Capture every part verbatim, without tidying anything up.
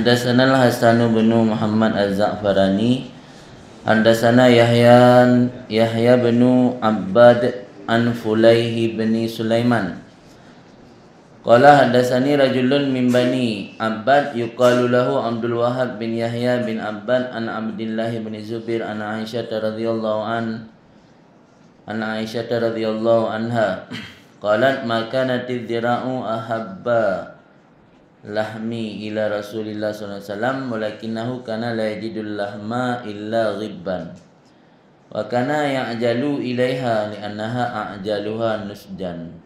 Haddatsana Al-Hasan bin Muhammad Az-Za'farani, haddatsana Yahya, Yahya bin Abbad an Fulaih bin Sulaiman. Qala haddatsani rajulun min Bani Abbad yuqalu lahu Abdul Wahhab bin Yahya bin Abbad an Abdillah bin Zubair an Aisyah radhiyallahu an, an Aisyah radhiyallahu anha. Qalat ma kanatid dira'u ahabba lahmi ila Rasulillah sallallahu alaihi wasallam, walakinnahu kana la yajidul lahma illa ghibban. Wa kana ya'jalu ilaiha li'annaha a'jaluha nusjan.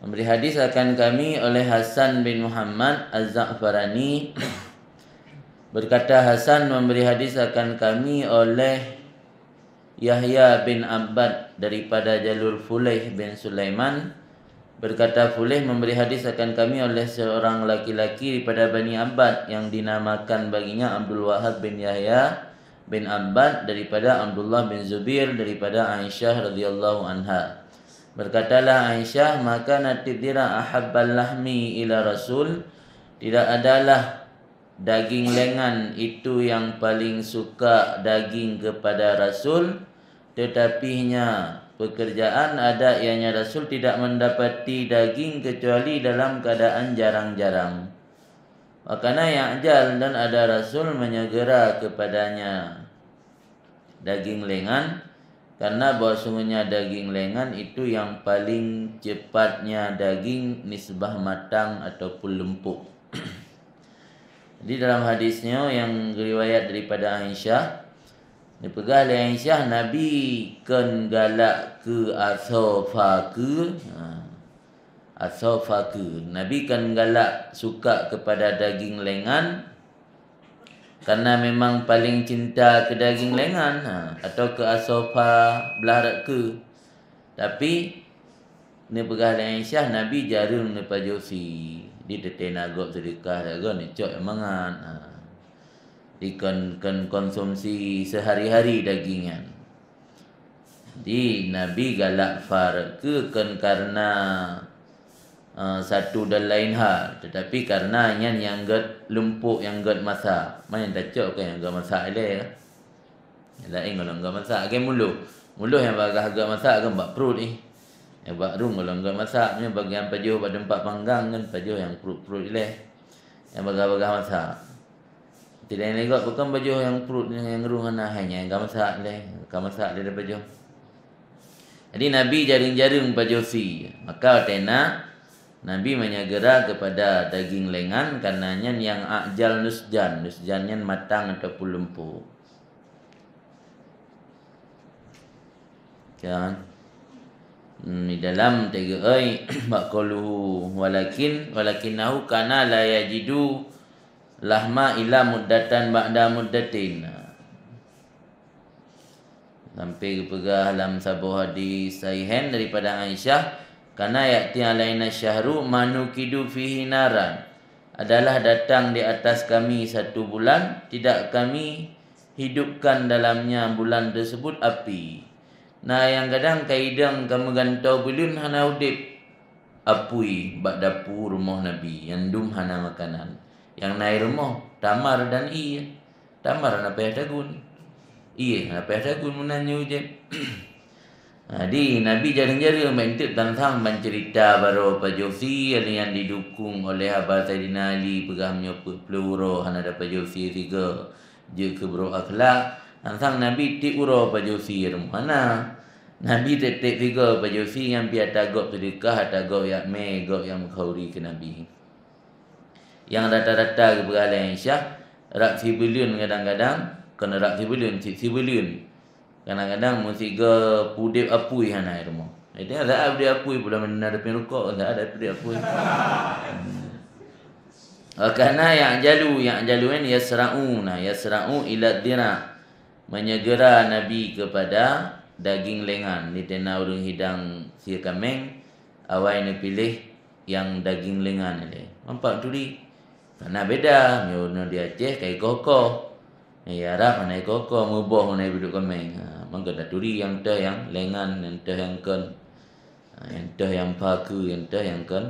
Memberi hadis akan kami oleh Hasan bin Muhammad Az-Za'farani. Berkata Hasan memberi hadis akan kami oleh Yahya bin Abbad daripada jalur Fulaih bin Sulaiman. Berkata Fulaih memberi hadis akan kami oleh seorang laki-laki daripada Bani Abbad yang dinamakan baginya Abdul Wahhab bin Yahya bin Abbad daripada Abdullah bin Zubair daripada Aisyah radhiyallahu anha. Berkatalah Aisyah, "Ma kanatid dira ahabbal lahmi ila Rasul." Tidak adalah daging lengan itu yang paling suka daging kepada Rasul, tetapinya pekerjaan adat ianya Rasul tidak mendapati daging kecuali dalam keadaan jarang-jarang. Wa kana ya'jal, dan ada Rasul menyegera kepadanya daging lengan, karena bahwasanya daging lengan itu yang paling cepatnya daging nisbah matang ataupun lempuk. Jadi dalam hadisnya yang riwayat daripada Aisyah, dipeugah lé Aisyah, Nabi kon galak keu asoe fa keu, ha, asoe fa keu. Nabi kon galak suka kepada daging lengan, karena memang paling cinta ke daging lengan, ha, atau ke asoe fa blah rot keu. Tapi neupeugah lé Aisyah, Nabi jareueng neupajoh sie. Di teuntèe na gob seudeukah sagoe neucok mangat. Ha. Di kon, kon konsumsi sehari-hari daging nyan. Di Nabi galak fa rot keu kon karena, eh, satu dan lain hal, tetapi karena nyan nyang gèt lempuk, nyang gèt masak. Man nyang tacok kon nyang gèt masak ilèe. Laén gohlom gèt masak, lagèe muloh. Muloh nyang bagaih gèt masak kan bak pruet ih. Nyang bak rhueng gohlom gèt masak, nyoe bagian pajoh bak teumpat panggang kan pajoh nyang pruet-pruet ilèe. Nyang bagaih-bagaih masak. Tidak lé gob pakon pajoh nyang pruet nyang rhueng hana, hai nyan ka masak lé, ka masak lé pajoh. Jadi Nabi jareueng-jareueng pajoh sie. Maka watèe na Nabi menyegera kepada daging lengan, karena nyan nyang ajal nusjan. Nusjan nyan matang ataupun lempuk. Kan? Hmm, di dalam teuga oi bak qauluhu walakin, walakinnahu kana la yajidu lahma illa muddatan ba'da muddatin. Sampai geupeugah lam saboh hadis sahihain daripada Aisyah, "Kana ya'ti alaina syahru ma nuqidu fihi naran." Adalah datang di atas kami satu bulan, tidak kami hidupkan dalamnya bulan tersebut api. Na nyang gadang ka idong ka meugantoe buleuen hana udeb apui bak dapu rumoh Nabi, nyang dum hana makanan. Nyang na i rumoh, tamar dan ié. Tamar hana payah tagun. Ié hana payah tagun meunan nyoe ujeuen. Jadi, Nabi jareueng-jareueng ban teuk tantang ban ceurita baroe pajoh sie nyang didukung oleh haba Saidina Ali peugah meunyoe peuet plôh uroe hana tapajoh sie sigoe jeuet keu brok akhlak. Tantang Nabi tiep uroe pajoh sie rumoh hana. Nabi tiep-tiep sigoe pajoh sie nyang pih ata gob seudeukah, ata gob jak mè, gob nyang meukauri keu Nabi. Nyang rata-rata geupeugah lé Aisyah, rab sibuleuen kadang-kadang, kon rab sibuleuen, cit sibuleuen. Kadang-kadang meusigoe peuudeb apui hana i rumoh. Jadi, saát udeb apui, pula meunan dapeueng rukok, saát udeb apui. Wa kana ya'jalu, ya'jalu nyan yasra'u, na, yasra'u ila dira'. Menyegera Nabi kepada daging lengan. Di tena ureuëng hidang sie kaméng, awai neupiléh nyang daging lengan ilée. Nampak turi? Karena beda, meunyoe di Aceh ka ikoh-koh. Di Arab hana ikoh-koh, meuboh hana iduek kaméng. Ha, maka taturi nyang teuh nyang lengan, nyang teuh nyang kon. Ha, nyang teuh nyang paku, nyang teuh nyang kon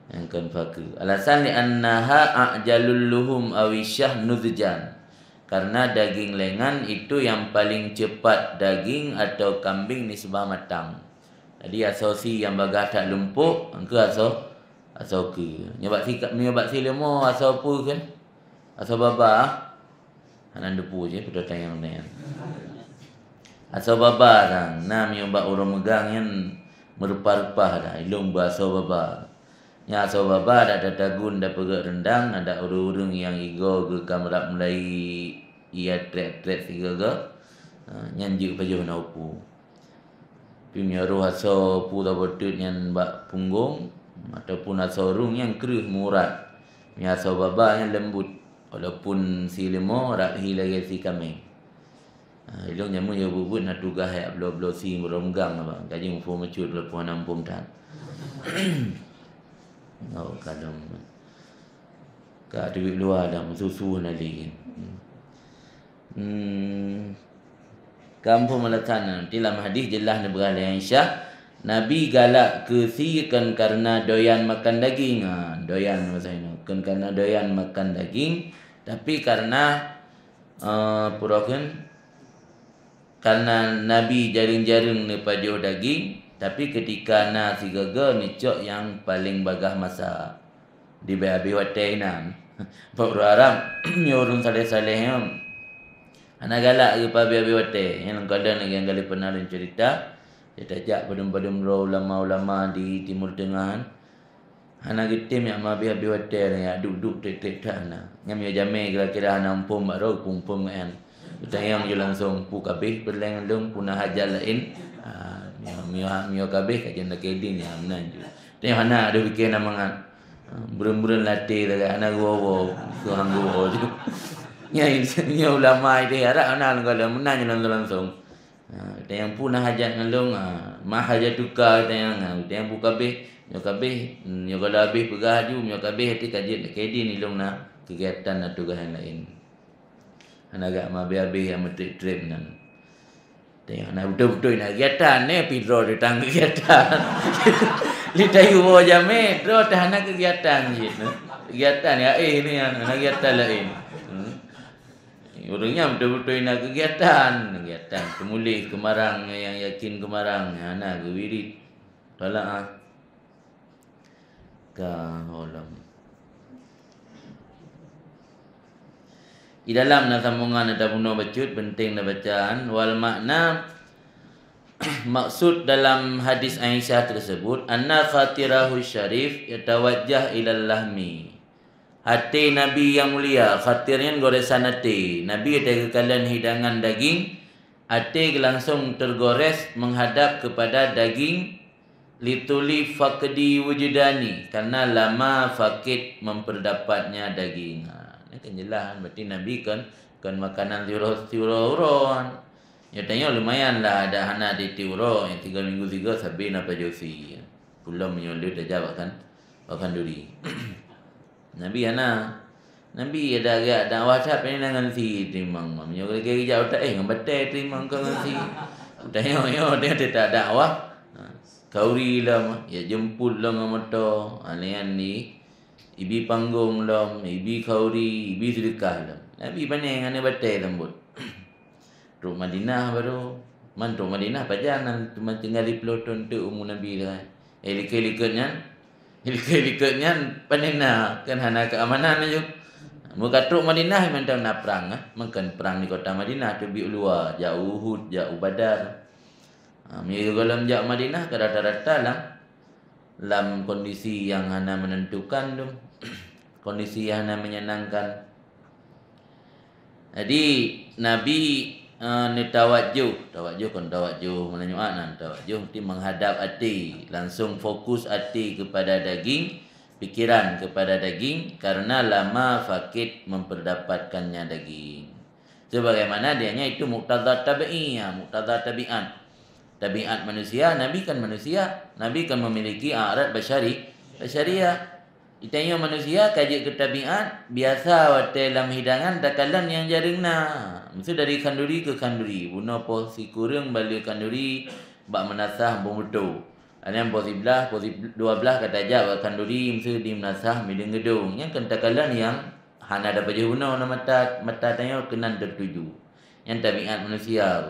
Nyang kon fakeue. Alasan, "Li'annaha a'jalul luhum awisyah nudjan." Karena daging lengan itu yang paling cepat daging atau kambing nisbah matang. Jadi asoe sie nyang bagaih that lumpok, engkeu asoe, asoe keue. Nyoe bak si, nyoe bak si leumo asoe peue kan? Asoe baba. Hana deupue je peutanyaan nyan. Asoe baba sang, na meunyoe bak ureuëng meugang nyan meureupah-reupah dah, ilong beuasoe baba. Nyan asoe baba dak tatagun, dak peugöt reundang, adak ureuëng-ureuëng nyang igoe geuh ka meurab mulai ia trek-trek sigoe-goe, ha, nyan jeuet pajoh na upu. Tapi meunyoe roh asoe pu saboh teut nyan bak punggong, ataupun asoe rueng nyan kreueh meurat. Meunyoe asoe baba nyan leumbut, walaupun si leumo rab hi lagée si kaméng. Ha, ilong jameun nyoe buet-buet na tugaih jak bloe-bloe si meuronggang apa. Kaji muphom meucut walaupun hana muphom that. Oh, kalon. Ka duek luwa dah meususu na lé. Hmm. Kampung Melakana, nanti lam hadis jeulaih neupeugah lé Aisyah, Nabi galak keu sie kon karena doyan makan daging. Ha, doyan maksudnya. Kon karena doyan makan daging, tapi karena, eh, pura kheun, karena Nabi jareueng-jareueng neupajoh daging, tapi ketika na sigoe-goe neucok nyang paling bagaih masa. Di bak abéh watée inan. Bak ureuëng Arab, meunyoe ureuëng saleh-saleh nyan hana galak geupabi-abi watée. Nyang lengkadang lagée nyang galeh pernah lôn cerita, tajak padum-padum droe ulama-ulama di Timur Tengah, hana geutem jak mabi-abi watée, jak duek-duek treb-treb that hana. Nyan meunyoe jamé kira-kira hana muphom bak droe, muphom ngon nyan. Tanyong ju langsong, "Peue kabeh peureulée ngon lôn, peue na hajat laén?" Ah, meunyoe, meunyoe, meunyoe kabeh ka jeuet lakée dien, ya, meunan ju. Tanyong hana, adoh pike na mangat. Ah, beureun-beureun laté lagée hana geuwoe-woe, keu han geuwoe ju. Nyan, nyan ulama itu harap hana lôn kalon, meunan ju langsong-langsong. Ah, tanyong peue na hajat ngon lôn, ah, ma hajatuka tanyong, ah, tanyong peue kabeh, nyoe kabeh, nyoe goh lom habéh peugah ju, nyoe kabeh até ka jeuet lakée dien, ilong na keugiatan na tugaih nyang laén. Hana gak mabe-abe nyang meutreb-treb nan. Tengok na beutôi-beutôi na kegiatan, eh, pih droe teutang kegiatan. Lé tayue woe jamé, droe teuh hana kegiatan cit, eh. Kegiatan ya, eh, ni hana kegiatan laén. Hmm. Ureuëng nyan beutôi-beutôi na kegiatan, kegiatan teumuléh keumarang, nyang yakin keumarang, hana geuwirit. Tolak ah. Ka holom. Di dalam na sambungan na tabunoe bacut, penting na bacaan. Wal makna, maksud dalam hadis Aisyah tersebut, anna khatirahu syarif yatawajjah ilal lahmi. Até Nabi yang mulia, khatir nyan goresan até. Nabi até geukalon hidangan daging, até geulangsong tergores menghadap kepada daging, lituli faqdi wujdani, karena lama fakid memperdapatnya daging. Ha, ni kan jelas, berarti Nabi kan, kan makanan siuroe-siuroe uroe. Ya, tengok lumayan lah, ada hana di tiuroe, yang tiga minggu tiga sabe na pajoh sie. Pulang menyolot aja bahkan, bahkan duri. Nabi hana. Nabi ada agak dakwah that, pane na ngon sie teurimong. Meunyoe lagée geujak utak, eh, ngon batée teurimong keu ngon sie. Utak nyoe, nyoe, dia tak dakwah. Ha, khauri lom, ya jemput lom ngon moto. Ha, nyan di, ibi panggong lom, ibi khauri, ibi seudeukah lom. Nabi pane ngon batée lom buet. Trok Madinah baru. Man trok Madinah pajan nan teuma tinggai lhèe plôh thôn teuk umu Nabi tu kan. Eh, likot-likot nyan, likot-likot nyan pane na, kan hana keamanan laju. Meuka trok Madinah mantong na prang, ah. Meukan prang di kota Madinah, teubiet u luwa, jak u Uhud, jak u Badar. Ha, meunyoe gohlom jak Madinah ka rata-rata lam, lam kondisi nyang hana menentukan tu. Kondisi nyang hana menyenangkan. Jadi, Nabi, eh, neutawajjuh, tawajjuh kon tawajjuh meunyoe nan tawajjuh, berarti menghadap até, langsung fokus até kepada daging, pikiran kepada daging, karena lama fakid memperdapatkannya daging. Sebagaimana dianya itu muktadha tabi'iyah, muktadha tabiat. Tabiat manusia, Nabi kan manusia, Nabi kan memiliki a'rad basyari, basyariah. Geutanyoe manusia ka jeuet keu tabiat, biasa watée lam hidangan takalon nyang jareueng na. Miseue dari khanduri keu khanduri, bunoe poh sikureueng baleue khanduri bak meunasah bumeuto. Nyan poh siblaih, poh sib-, dua blaih ka tajak bak khanduri, meuseu di meunasah, mideung geudong. Nyan kon takalon nyang hana tapajoh bunoe, na mata, mata tanyoe keunan teutuju. Nyan tabiat manusia.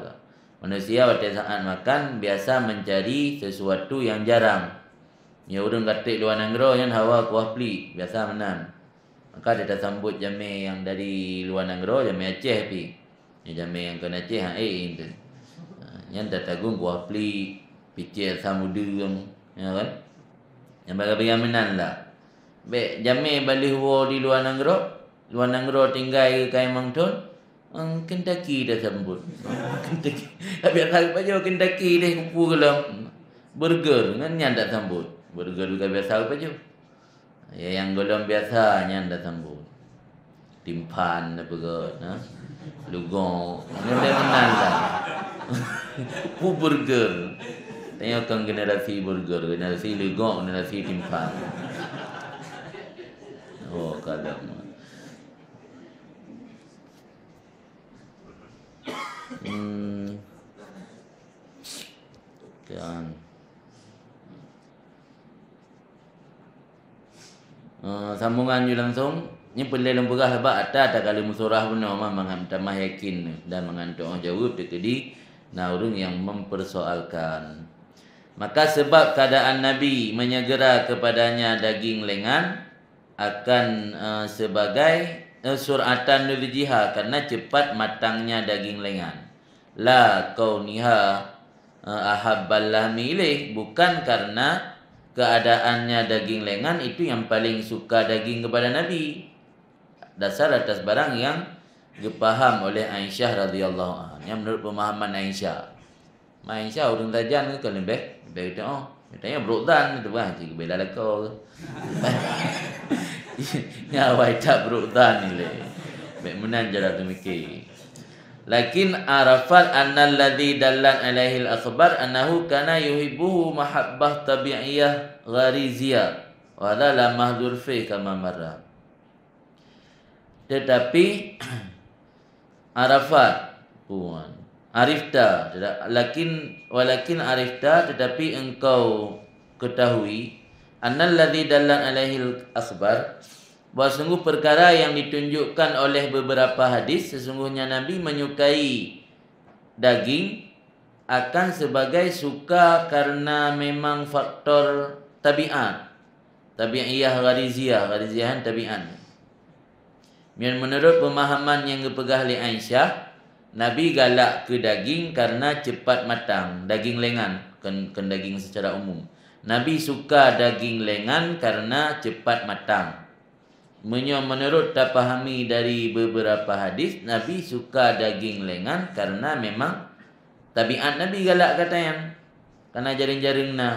Manusia watée saát makan biasa mencari sesuatu yang jarang. Nyoe ureuëng ka trok luwa nanggroe nyan hawa kuah plik, biasa meunan. Maka tatasambot jamé nyang dari luwa nanggroe, jamé Aceh pih. Nyan jamé nyang kon Aceh, ha, eh, ente. Ha, nyan tatagun kuah plik, picée asam udeueng, ya kan? Nyang bagian meunan lah. Bék jamé baleueh woe di luwa nanggroe, luwa nanggroe tinggai keu kayée mantong, Ehm, Kentucky tasambot. Kentucky. Ka biasa pajoh Kentucky deh kupu gohlom. Burger, ngon nyan tasambot. Burger ka biasa pajoh. Ya, nyang gohlom biasa nyan tasambot. Timphan na peugah, na. Lugok. Nyan dah meunan lah. Kupu burger. Tanya kan generasi burger, generasi lugok, generasi timphan. Oh, kalau. Hmm. Kan. Eh, sambungan ju langsung. Nyoe peureulée lôn peugah sabab ata takalon meusurah bunoe mah mangat tamah yakin dan mangat teu'oh jaweueb teukeudi na ureuëng nyang mempersoalkan. Maka sebab keadaan Nabi menyegera kepadanya daging lengan, akan, eh, sebagai, eh, sur'atan nudjiha, karena cepat matangnya daging lengan. La kauniha, eh, ahabbal lahmi ilaih, bukan karena keadaannya daging lengan itu yang paling suka daging kepada Nabi. Dasar atas barang yang gepaham oleh Aisyah radhiyallahu anha. Yang menurut pemahaman Aisyah. Mai Aisyah ureuëng sajan ke leubeh, leubeh teu'oh. Tanya brok zan tu bah, cik bela lakoe. Nyawa tak brok zan ni le. Bek meunan cara tu mikir. Lakin arafat annal ladzi dallat alaihil akhbar annahu kana yuhibbuhu mahabbah tabi'iyah ghariziyah. Wa hadza la mahdzur fi kama marra. Tetapi arafat, puan, arifta, tidak, lakin, walakin arifta, tetapi engkau ketahui, annal ladzi dallat alaihil akhbar, bahwa sungguh perkara yang ditunjukkan oleh beberapa hadis, sesungguhnya Nabi menyukai daging akan sebagai suka karena memang faktor tabiat. Tabi'iyah ghariziyah, ghariziyah tabiat. Nyan menurut pemahaman yang geupeugah lé Aisyah, Nabi galak keu daging karena cepat matang, daging lengan, kon, kon daging secara umum. Nabi suka daging lengan karena cepat matang. Meunyoe meunurot tapahami dari beberapa hadis, Nabi suka daging lengan karena memang tabiat Nabi galak gata nyan, karena jareueng-jareueng na.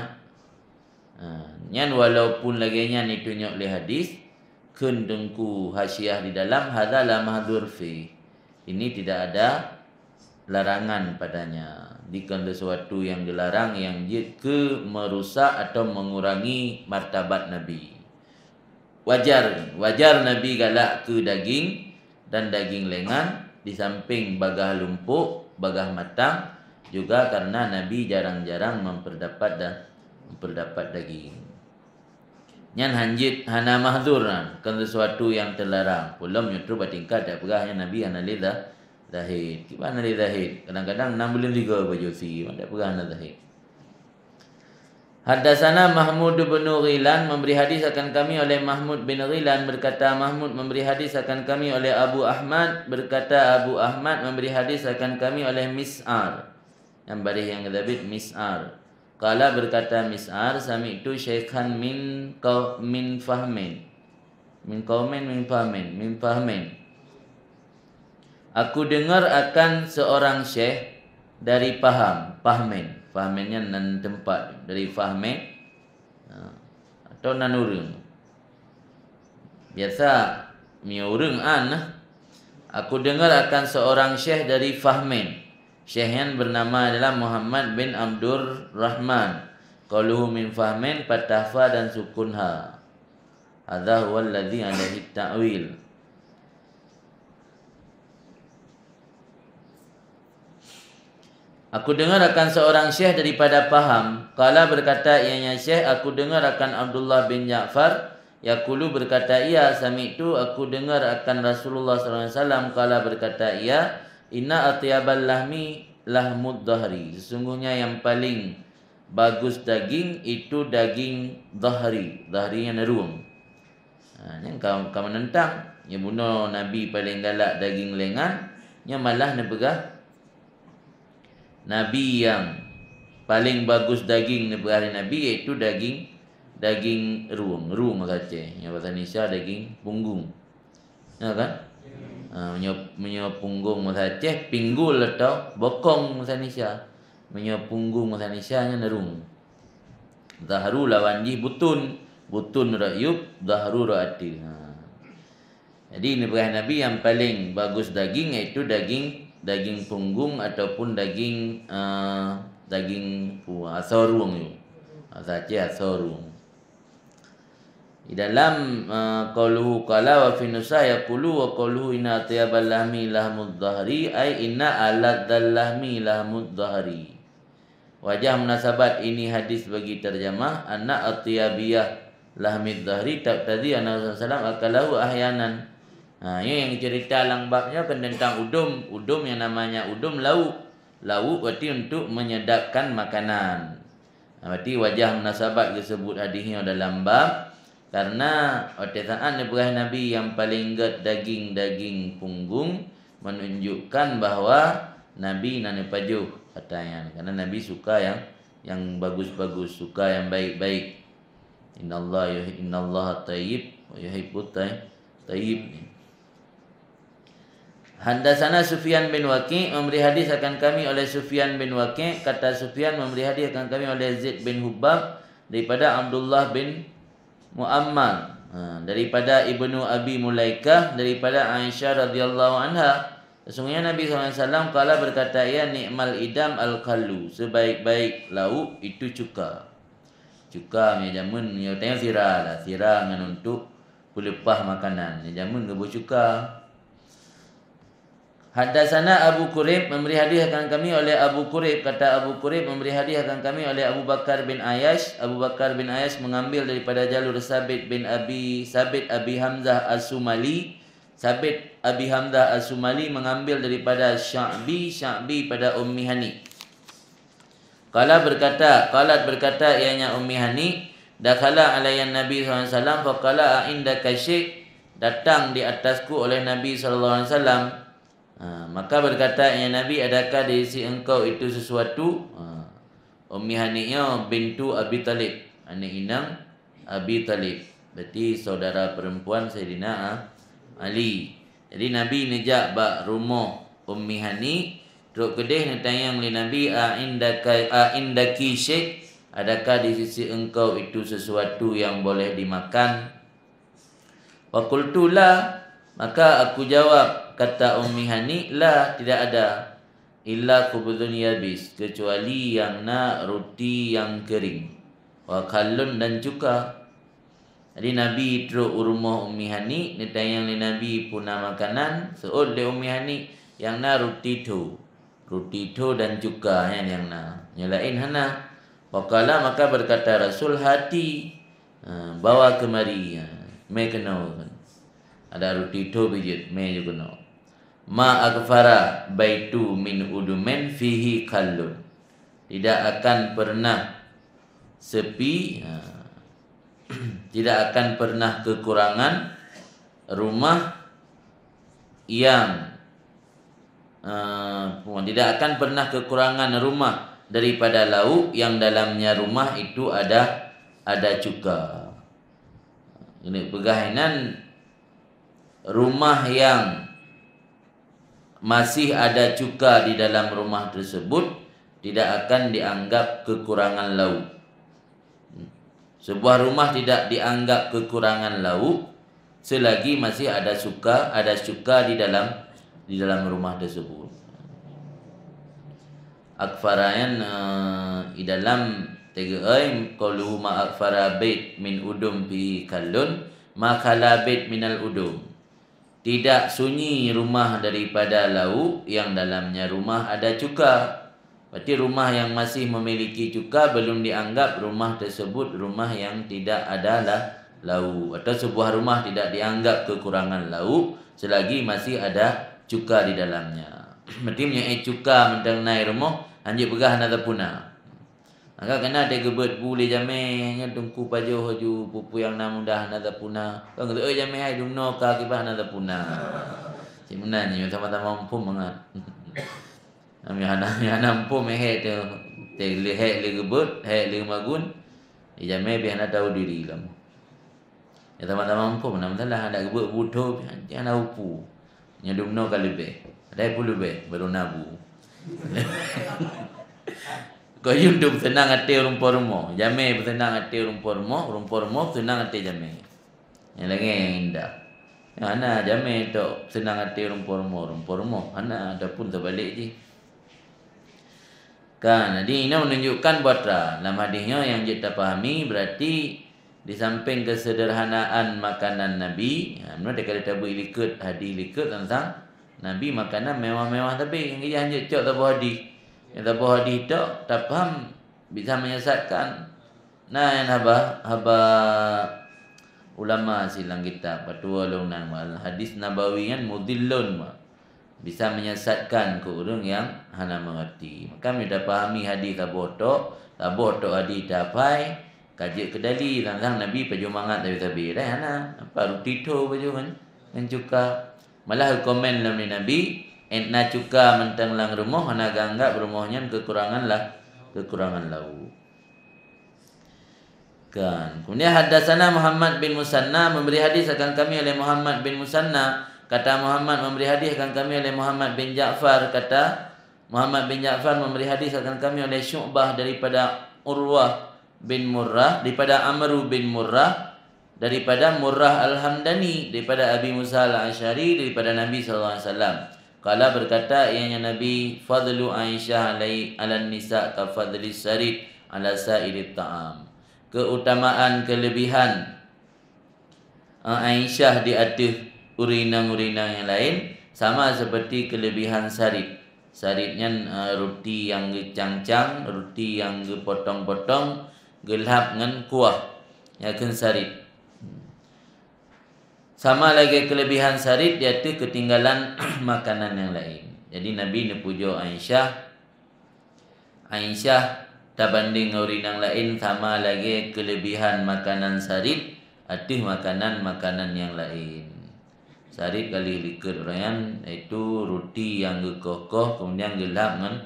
Ha, nyan walaupun lagée nyan itunyok lé hadis, kheun Teungku Hasyiah di dalam, "Hadza la mahdzur fi." Ini tidak ada larangan padanya. Dikon sesuatu yang dilarang yang jeuet keu merusak atau mengurangi martabat Nabi. Wajar, wajar Nabi galak keu daging dan daging lengan di samping bagah lumpok, bagah matang, juga karena Nabi jarang-jarang memperdapat da-, memperdapat daging. Nyan hanjeuet hana mahdzur nyan, kon sesuatu yang terlarang. Peulom nyoe troh bak tingkat dak peugah nyan Nabi hana lé za-, zahid. Kiban hana lé zahid? Kadang-kadang nam buleuen sigoe baju si, dak peugah hana zahid. Haddatsana Mahmud bin Ghailan, memberi hadis akan kami oleh Mahmud bin Ghailan, berkata Mahmud, memberi hadis akan kami oleh Abu Ahmad, berkata Abu Ahmad, memberi hadis akan kami oleh Mis'ar. Nyang bareh nyang geuteubiet Mis'ar. Qala, berkata Mis'ar, sami'tu syaikhan min qau-, min Fahmin. Min qaumin min Fahmin, min Fahmin. Aku dengar akan seorang syekh dari Paham, Pahmen. Pahmen nyan nan teumpat dari Fahmin. Ha, atau nan ureuëng. Biasa, mi ureuëng an. Aku dengar akan seorang syekh dari Fahmin. Syekh nyan bernama adalah Muhammad bin Abdurrahman. Qaluhu min Fahmin, fathah fa dan sukun ha. Hadza huwa alladzi alaihi ta'wil. Aku dengar akan seorang syekh daripada Pahang, qala, berkata ianya syekh, aku dengar akan Abdullah bin Ja'far, yaqulu, berkata ia, sami'tu, aku dengar akan Rasulullah sallallahu alaihi wasallam, qala, berkata ia, inna atyabal lahmi lahmud dhahri, sesungguhnya yang paling bagus daging itu daging dhahri, dhahri nyan rueng. Ha, nyan ka, ka menentang. Nyan bunoe Nabi paling galak daging lengan, nyan malah neupeugah Nabi yang paling bagus daging neupeugah lé Nabi, iaitu daging, daging rueng. Rueng bahasa Aceh. Nyan bahasa Indonesia daging punggung. Ya kan? Ha, meunyoe, meunyoe punggung bahasa Aceh, pinggul atau bokong bahasa Indonesia. Meunyoe punggung bahasa Indonesia nyan rueng. Zahru lawan jih butun. Butun rot yup, zahru rot ateueh. Ha. Jadi, neupeugah Nabi yang paling bagus daging, iaitu daging, daging punggung ataupun daging, eh, daging, uh, asoe rueng tu. Bahasa Aceh asoe rueng. Di dalam, eh, qauluhu qala wa fi nusah yaqulu wa qauluhu inna atyabal lahmi lahmud dhahri, ai inna aladzal lahmi lahmud dhahri. Wajah munasabat ini hadis bagi tarjamah, anna atyabiyah lahmid dhahri taqtadi anna Rasulullah sallallahu alaihi wasallam akalahu ahyanan. Ha, ini yang cerita lam bab nyoe kan tentang udum. Udum yang namanya udum lauk. Lauk berarti untuk menyedapkan makanan. Ha, berarti wajah munasabat disebut hadis nyoe dalam bab, karena watée saat neupeugah Nabi yang paling gét daging-daging punggung, menunjukkan bahwa Nabi na neupajoh ata nyan. Karena Nabi suka yang, yang bagus-bagus, suka yang baik-baik. Innallaha yuhi-, innallaha thayyib wa yuhibbut thay-, thayyib. Haddatsana Sufyan bin Waqi', memberi hadis akan kami oleh Sufyan bin Waqi', kata Sufyan memberi hadis akan kami oleh Zaid bin Hubbab daripada Abdullah bin Muammar, ha, daripada Ibnu Abi Mulaikah, daripada Aisyah radhiyallahu anha. Sesungguhnya Nabi sallallahu alaihi wasallam qala, berkata ia, ni'mal idam al-khallu, sebaik-baik lauk itu cuka. Cuka meunyo jameun, meunyo tanyoe sira lah, sira ngon untuk peuleupah makanan. Meunyo jameun geuboh cuka. Haddatsana Abu Kurayb, memberi hadis akan kami oleh Abu Kurayb, kata Abu Kurayb, memberi hadis akan kami oleh Abu Bakar bin Ayyash. Abu Bakar bin Ayyash mengambil daripada jalur Sabit bin Abi, Sabit Abi Hamzah As-Sumali. Sabit Abi Hamzah As-Sumali mengambil daripada Sya'bi, Sya'bi pada Ummi Hani. Qala berkata, qalat berkata ianya Ummi Hani, dakhala alayya Nabi sallallahu alaihi wasallam faqala, a indaka syai', datang di atasku oleh Nabi sallallahu alaihi wasallam. Ha, maka berkata ianya Nabi, adakah di sisi engkau itu sesuatu? Ha. Ummi Hani nyoe bintu Abi Thalib, aneuk inong Abi Thalib, berarti saudara perempuan Saidina A-, Ali. Jadi Nabi neujak bak rumoh Ummi Hani, trok keudeh neutanyong lé Nabi, a indaka, a indaki syai', adakah di sisi engkau itu sesuatu yang boleh dimakan? Faqultu la, maka aku jawab, kata Ummi Hani, la, tidak ada, illa khubzun yabis, kecuali yang na ruti yang kering, wa khallun dan cuka. Jadi Nabi trok u rumoh Ummi Hani, neutanyong lé Nabi peue na makanan, seuôt lé Ummi Hani, yang na ruti tho. Ruti tho dan cuka nyan nyang na, nyang laén hana. Faqala, maka berkata Rasul, hati, ha, bawa kemari, ha, mé keunoe. Ada ruti tho bijéh, mé ju keunoe. Ma aghfara baitu min udumin fihi khallun. Tidak akan pernah sepi, ha, tidak akan pernah kekurangan rumah yang, eh, tidak akan pernah kekurangan rumah daripada lauk yang dalamnya rumah itu ada, ada cuka. Ini peugah inan, rumah yang masih ada cuka di dalam rumah tersebut tidak akan dianggap kekurangan lauk. Sebuah rumah tidak dianggap kekurangan lauk selagi masih ada suka, ada cuka di dalam, di dalam rumah tersebut. Akfara nyan, eh, di dalam teugeue, qauluhu ma akfara bait min udum fihi khallun, ma khala bait minal udum. Tidak sunyi rumah daripada lauk yang dalamnya rumah ada cuka. Berarti rumah yang masih memiliki cuka belum dianggap rumah tersebut rumah yang tidak ada la-, lauk, atau sebuah rumah tidak dianggap kekurangan lauk selagi masih ada cuka di dalamnya. Berarti meunyoe cuka mantong na i rumoh, hanjeuet peugah hana tapuna. Maka kana teugeubeuet bu lé jamé, nyan teungku pajoh laju peue-peue nyang na mudah hana tapuna. Kon geuteu'oh jamé hai dumnoe ka kiban hana tapuna. Cit meunan nyoe sama-sama muphom mangat. Nyang hana, nyang hana muphom hék teuh, teuh lé hék lé geubeuet, hék lé magun. Di jamé pih hana tahu diri lom. Ya, sama-sama muphom, hana masalah, hana geubeuet bu tho pih, hana upu. Nyoe dumnoe ka leubeh. Padahai pun leubeh, baru na bu. Kon yum tu peuseunang até ureueng po rumoh. Jamé peuseunang até ureueng po rumoh, ureueng po rumoh peuseunang até jamé. Nyang lagèe nyang indah. Nyang hana jamé tok seunang até ureueng po rumoh, ureueng po rumoh hana, ataupun teubalek jih. Kan, jadi inoe menunjukkan bahwa lam hadis nyoe nyang jeuet tapahami, berarti di samping kesederhanaan makanan Nabi, ha, meunyoe teuka tabu likot, hadis likot tentang Nabi makanan mewah-mewah, tapi nyang jih hanjeuet cok saboh hadis. Nyang saboh hadis tok tapaham bisa menyesatkan. Na nyang haba, haba ulama silang kitab, patuwoe lôn nan, hadis Nabawi nyan mudhillun, bisa menyesatkan keu ureueng nyang hana mengerti. Maka meunyoe tapahami hadis saboh tok, saboh tok hadis taphai, ka jeuet keu dali, tang-tang Nabi pajoh mangat sabe-sabe. Dai hana, apa ruti tho pajoh ngon, ngon cuka. Malah geukomen lom lé Nabi, "Ét na cuka mantong lam rumoh, hana geuanggap rumoh nyan keukurangan lah, keukurangan lauk." Kan. Kemudian haddatsana Muhammad bin Musanna, memberi hadis akan kami oleh Muhammad bin Musanna, kata Muhammad, memberi hadis akan kami oleh Muhammad bin Ja'far, kata Muhammad bin Ja'far, memberi hadis akan kami oleh Syu'bah daripada Urwah bin Murrah, daripada Amru bin Murrah, daripada Murrah Al-Hamdani, daripada Abi Musa Al-Asy'ari, daripada Nabi sallallahu alaihi wasallam. Qala, berkata ianya Nabi, "Fadlu Aisyah alai-, 'alan nisa ka fadli sarid 'ala sa'irit ta'am." Keutamaan, kelebihan, eh, Aisyah di ateueh ureueng inong-ureueng inong nyang laén sama seperti kelebihan sarid. Sarid nyan, eh, ruti nyang geucang-cang, ruti nyang geupotong-potong, geulhab ngon kuah. Nyan kheun sarid. Sama lagèe kelebihan sarid di ateueh keutinggalan makanan nyang laén. Jadi Nabi neupujoe Aisyah, Aisyah tabandeng ngon ureueng inong laén sama lagèe kelebihan makanan sarid ateueh makanan-makanan nyang laén. Sarid ka lheueh likot uroe nyan, yaitu ruti nyang geukoh-koh kemudian geulhab ngon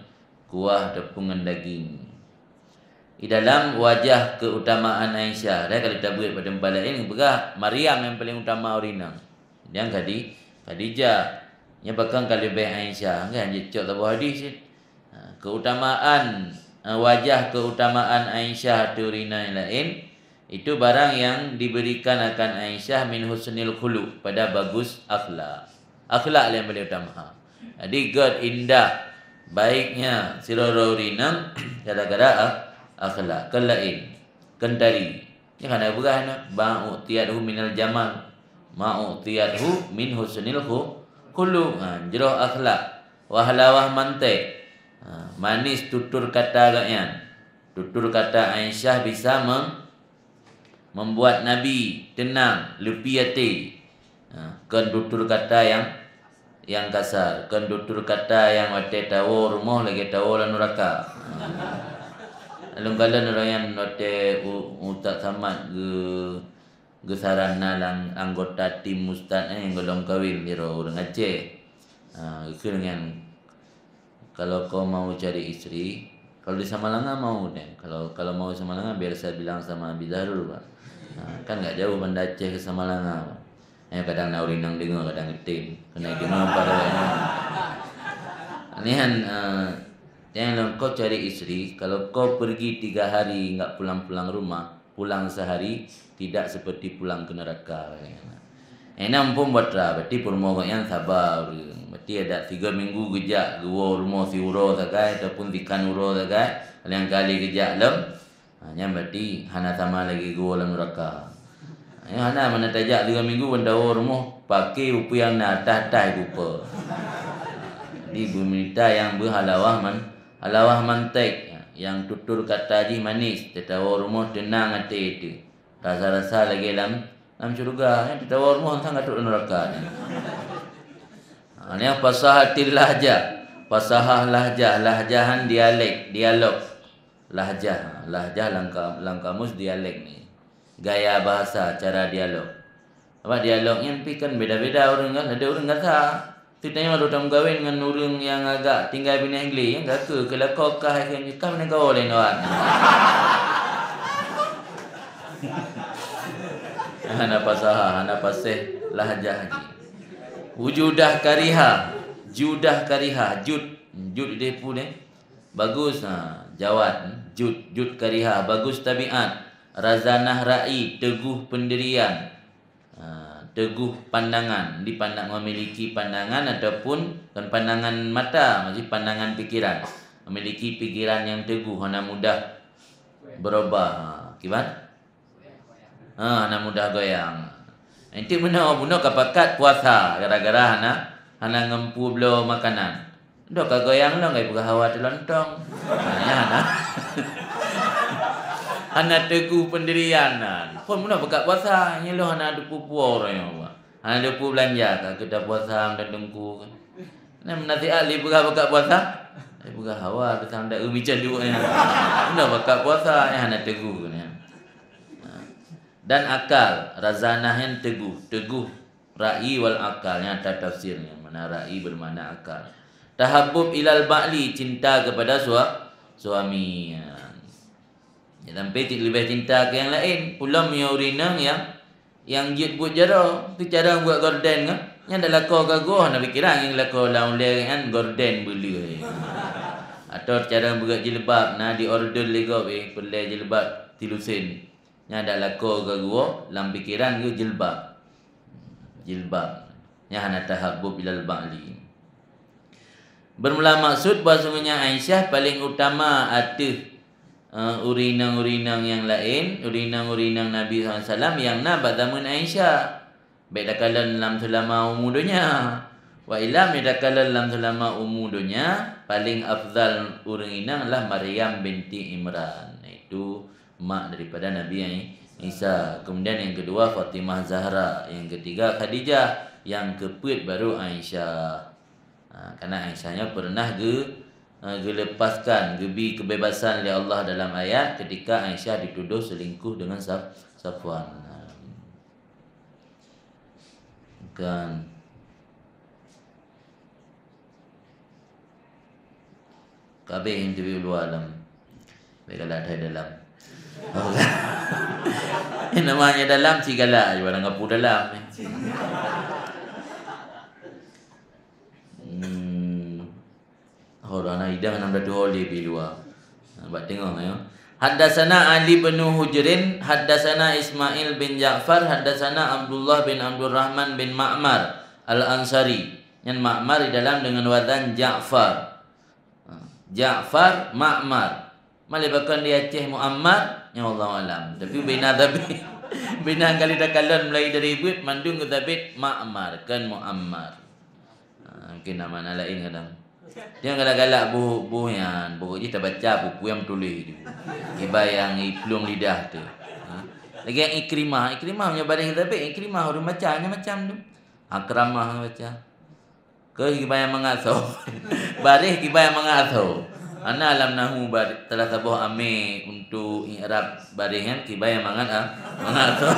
kuah ataupun ngon daging. Di dalam wajah keutamaan Aisyah, dai ka lheueh tabeuet bak teumpat laén geupeugah Maryam nyang paleng utama ureueng inong. Kemudian Khadi-, Khadijah, nyan pakon ka leubeh Aisyah, kan jicok saboh hadis cit. Ha, keutamaan, eh, wajah keutamaan Aisyah ateueh ureueng inong nyang laén, itu barang yang diberikan akan Aisyah min husnil khuluq, pada bagus akhlak. Akhlak nyang paleng utama. Jadi, göt indah, baiknya sidroe-droe ureueng inong gara-gara ak-, akhlak. Kon laén, kon tari. Nyan hana peugah na, ma u'tiyathu minal jamal, ma u'tiyathu min husnil khu-, khuluq. Ha, jroh akhlak, wah lawah mantek. Ha, manis tutur kata gobnyan. Tutur kata Aisyah bisa mem-, membuat Nabi tenang, leupie até. Ha, kon tutur kata nyang, nyang kasar, kon tutur kata nyang watèe tawoe rumoh lagèe tawoe lam nuraka. Ha. Lôn kalon uroe nyan watèe u-, Ustaz Samad geu-, geusaran na lam anggota tim ustaz, eh, nyang gohlom kawin sidroe ureueng Aceh. Ha, geukheun nyan, "Kalau kau mau cari istri, kalau di Samalanga mau deh. Kalau, kalau mau Samalanga, biar saya bilang sama Abi Zahrul, Pak." Ha, kan nggak jauh Banda Aceh ke Samalanga, Pak. Eh, kadang na ureueng inong deungoe, kadang geutem. Keuneuk deungoe para ulama. Nihan, eh, nyang lôn, "Kau cari istri, kalau kau pergi tiga hari nggak pulang-pulang rumah, pulang sehari, tidak seperti pulang ke neraka." Enam pun batra, berarti peurumoh gobnyan saba ureueng. Berarti adak tiga minggu geujak geuwoe rumoh siuroe sagai ataupun sikan uroe sagai, laén kali geujak lom. Ha, nyan berarti hana sama lagèe geuwoe lam nuraka. Nyan hana, mana tajak tiga minggu ban tawoe rumoh, paké peue-peue nyang na, tah-tah geupeue. Jadi, beumita nyang beuhalawah man-, Halawah mantek, nyang tutur kata jih manis, teutawoe rumoh teunang até teuh. Rasa-rasa lagée lam, lam syeuruga, nyang teutawoe rumoh sang ka trok lam neuraka. Ha, nyang fasahatil lahjah. Fasahah lahjah, lahjah nyan dialek, dialog. Lahjah, lahjah lam ka-, lam kamus dialek ni. Gaya bahasa, cara dialog. Sabab dialog nyan pih kan beda-beda ureuëng kan, ada ureuëng gata. Teutanyoe lôn tameugawen ngon ureuëng nyang agak tinggai binéh glé, nyang gata keu lakoe kah, kah binéh gawoe lé nyan. Hana pasaha, hana paséh lahjah jih. Wujudah kariha, judah kariha, jud, jud ideh pu deh. Bagus, ha, jawad, jud, jud kariha, bagus tabiat, razanah ra'i, teuguh pendirian, ha, teuguh pandangan, dipandang memiliki pandangan ataupun bukan pandangan mata, maksudnya pandangan pikiran, memiliki pikiran yang teguh, hana mudah berubah. Ha, kiban? Ha, hana mudah goyang. Enti meunoe, bunoe ka pakat puasa gara-gara hana, hana ngempu bloe makanan. Dok ka goyang lom, ka peugah hawa teulontong. Ha, nyan hana. Hana teuguh pendirian nyan. Phon meunoe pakat puasa, nyan lom hana teupeue-peue uroe nyoe. Hana teupeue beulanja ka keu tapuasa dan teungku kan. Nah, menasihat lé peugah pakat puasa. Lé peugah hawa teuh sang da eu meucaduk nyan. Meunoe pakat puasa, nyan hana teuguh nyan. Dan akal, razanah nyan teuguh, teuguh ra'i wal akal, nyan tafsirnya, mana ra'i bermakna akal. Tahabbub ilal ba'li, cinta kepada sua-, suami. Ya, sampai cit leubeh cinta ke nyang laén. Ulôn meunyoe ureueng inong nyang, nyang jeuet buet jaroe, keu cara buet gorden nyan, nyan dak lakoe ka goh, na pikiran nyang lakoe lam ulée nyan gorden beuleueh. Atau cara buet jilbab, na di order lé gob, eh, peureulée jilbab tilusen. Nyan dak lakoe geuwoe lam pikeran geuh jilbab. Jilbab. Nyan hana tahabbub ilal ba'li. Beurmula maksud bahwasanya Aisyah paléng utama ateueh, eh, ureueng inong-ureueng inong nyang laén, ureueng inong-ureueng inong Nabi sallallahu alaihi wasallam nyang na bak zaman Aisyah. Bék takalon lam seulama umu donya. Wa illa, bék takalon lam seulama umu donya, paléng afdal ureueng inong adalah Maryam binti Imran, yaitu mak daripada Nabi Isa. Kemudian yang kedua Fatimah Zahra, yang ketiga Khadijah, yang keupeuet baru Aisyah. Ha, karena Aisyah nyoe pernah ge-, eh, geulepaskan, geubi kebebasan lé Allah dalam ayat ketika Aisyah dituduh selingkuh dengan Saf-, Safwan. Ha. Bukan. Kabeh nyang teubiet luwa dalam. Baik galak thai dalam. Oh, kan? Yang namanya dalam si galak je, barang kapu dalam. Hmm. Ho, hana idang nam datu ho lé bi luwa. Ha, bak teungoh, ya. Haddatsana Ali bin Hujrin, haddatsana Ismail bin Ja'far, haddatsana Abdullah bin Abdurrahman bin Ma'mar Al-Ansari. Nyan Ma'mar di dalam dengan wazan Ja'far. Ha, Ja'far, Ma'mar. Malée pakon di Aceh Muammar, nyan wallahu alam. Tapi bina Thabit, bina kali takalon mulai dari buet, mandum geutabet Ma'mar, kon Muammar. Ha, mungkin nama na laén kadang. Dia galak-galak boh, boh nyan, pokok jih tabaca buku nyang tuléh tu. Kiban nyang iplueng lidah tu. Ha. Lagée Ikrimah, Ikrimah meunyoe baréh geutabet, Ikrimah ureueng baca nyan macam tu. Akramah baca. Keu kiban nyang mangat tho. Baréh kiban nyang mangat tho. Hana lam nahu bar-, salah saboh amé untuk i'rab baréh nyan kiban nyang mangat, ah, mangat tho.